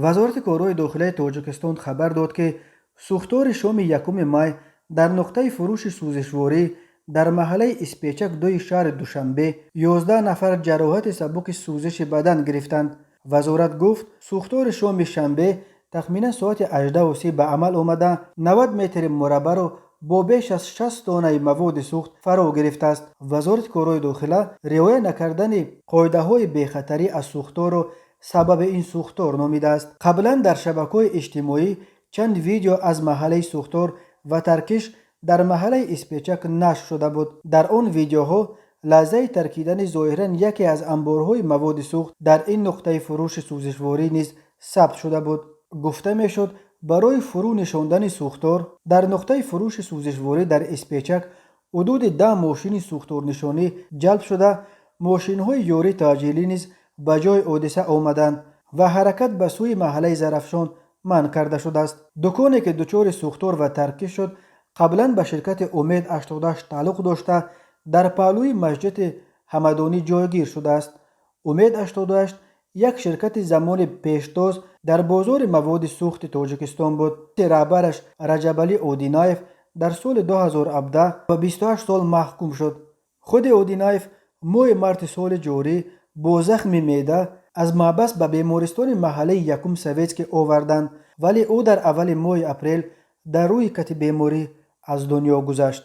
Вазорати корҳои дохилаи Тоҷикистон хабар дод, ки сӯхтори шоми 1 май дар нуқтаи фурӯши сӯзишворӣ дар маҳаллаи Испечак дуи шаҳри Душанбе 11 нафар ҷароҳати сабуки сӯзиши бадан гирифтанд. Вазорат гуфт, сӯхтори шоми шанбе тахминан соати 18:30 ба амал омада, 90 метри мураббаъро бо беш аз 60 тоннаи маводи сӯхт фаро гирифтааст. Вазорати корҳои дохила риоя накардани қоидаҳои бехатарӣ аз сӯхторро сабаби ин сӯхтор номидааст. Қаблан дар шабакаҳои иҷтимоӣ чанд видео аз маҳаллаи сӯхтор ва таркиш дар маҳаллаи Испечак нашр шуда буд. Дар он видеоҳо лаҳзаи таркидани зоҳиран яке аз анборҳои маводи сӯхт дар ин нуқтаи фурӯши сӯзишворӣ низ сабт шуда буд. Гуфта мешуд, барои фурӯ нишондани сӯхтор дар нуқтаи фурӯши сӯзишворӣ дар Испечак ҳудуди 10 мошини сӯхторнишонӣ ҷалб шуда, мошинҳои ёрии таъҷилӣ низ ба ҷои ҳодиса омаданд ва ҳаракат ба сӯи маҳаллаи Зарафшон манъ карда шудааст. Дуконе, ки дучори сӯхтор ва таркиш шуд, қаблан ба ширкати «Умед 88» тааллуқ дошта, дар паҳлӯи масҷиди Ҳамадонӣ ҷойгир шудааст. «Умед 88» як ширкати замони пештоз дар бозори маводи сӯхти Тоҷикистон буд. Раҳбараш Раҷабалӣ Одинаев дар соли 2017 ба 28 сол маҳкум шуд. Худи Одинаев моҳи марти соли ҷорӣ бо захми меъда аз маҳбас ба бемористони маҳаллаи якум Советский оварданд, вале ӯ дар аввали моҳи апрел дар рӯи кати беморӣ аз дунё гузашт.